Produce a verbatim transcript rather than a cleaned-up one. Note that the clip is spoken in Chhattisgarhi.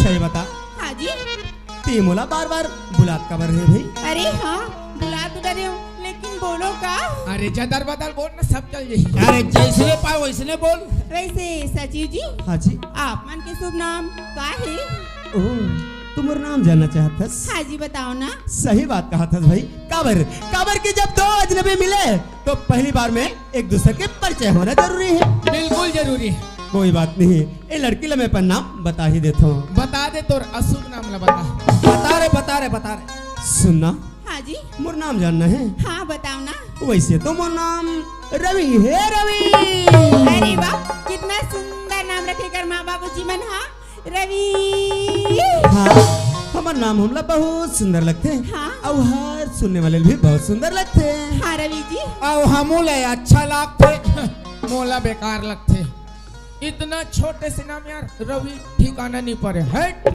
अच्छा ये बता, हाँ जी। ते मोला बार बार बुलात काबर रहे भाई? अरे हाँ, बुला तो डरे हूँ, लेकिन बोलो का? अरे जदर बदर बोल ना, सब चल जाही। अरे जैसने पाए वैसने बोल। वैसे सचिव जी, हाँ जी। आप मन के शुभ नाम का हे? ओ, तू मोर नाम जानना चाहत हस? हाँ जी, बताओ ना। सही बात कहत हस भाई। काबर, काबर कि जब दो अजनबी मिले तो पहली बार में एक दूसर के परिचय होना जरूरी हे। बिल्कुल जरूरी हे। कोई बात नहीं, ए लड़की ला मैं अपन नाम बता ही देथों। बता दे तोर अशुभ नाम ला बता। बता रे, बता रे, बता रे। सुन ना। हाँ जी। मोर नाम जानना हे? हाँ, बताओ ना। वैसे तो मोर नाम रवि हे, रवि। अरे वाह, कितना सुंदर नाम रखे कर माँ बाबूजी मन, हाँ? रवि। हाँ, हमर नाम हमला बहुत सुंदर लगथे। हाँ। अउ हर सुनने वाले भी बहुत सुंदर लगथे। हाँ रवि जी। अउ हमू ला अच्छा लगथे। मोला बेकार लगथे। इतना छोटे से नाम यार, रवि ठिकाना नहीं पड़े। हट।